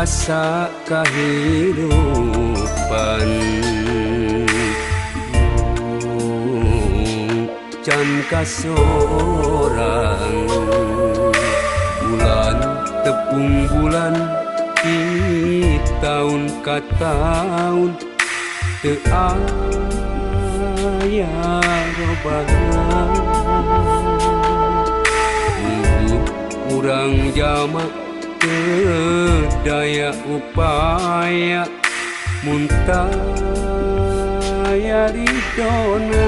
asa kahirupan can kasorang bulan tepung bulan di tahun ka tahun teu aya robahna. Urang jamak teu daya upaya mun taya ridona.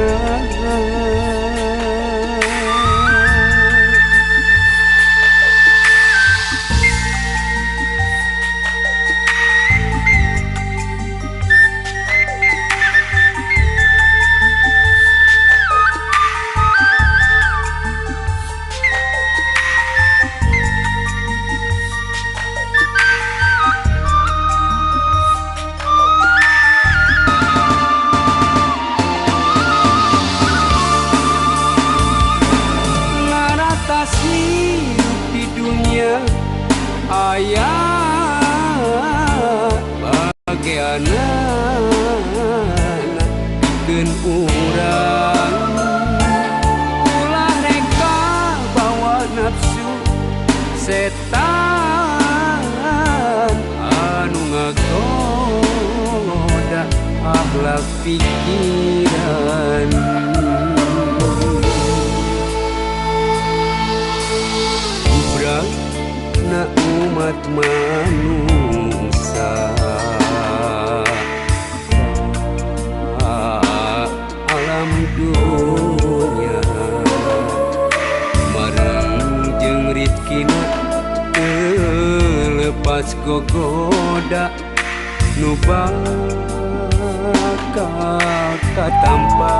Ayah bagianana pikeun urang ulah reka bawa nafsu setan anu ngagoda akhlak pikiran. Na umat manusia alam dunia marang jeung rizkina teu lepas gogoda nu bakal katampa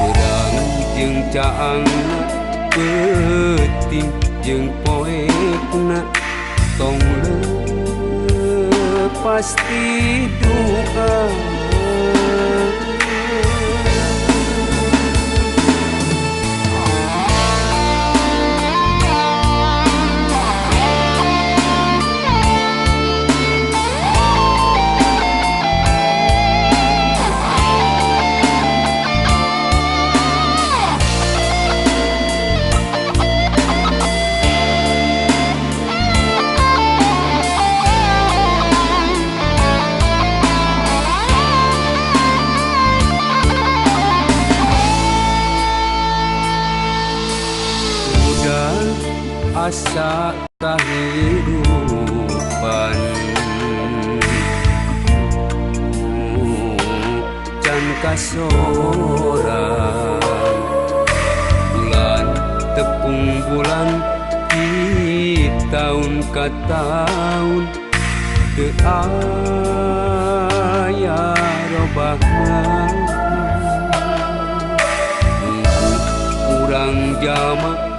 beurang jeung caangna peuting jeung poekna tong lepas ti duka. Asa kahirupan can kasorang bulan tepung bulan di tahun ka tahun teu aya robahna. Urang jamak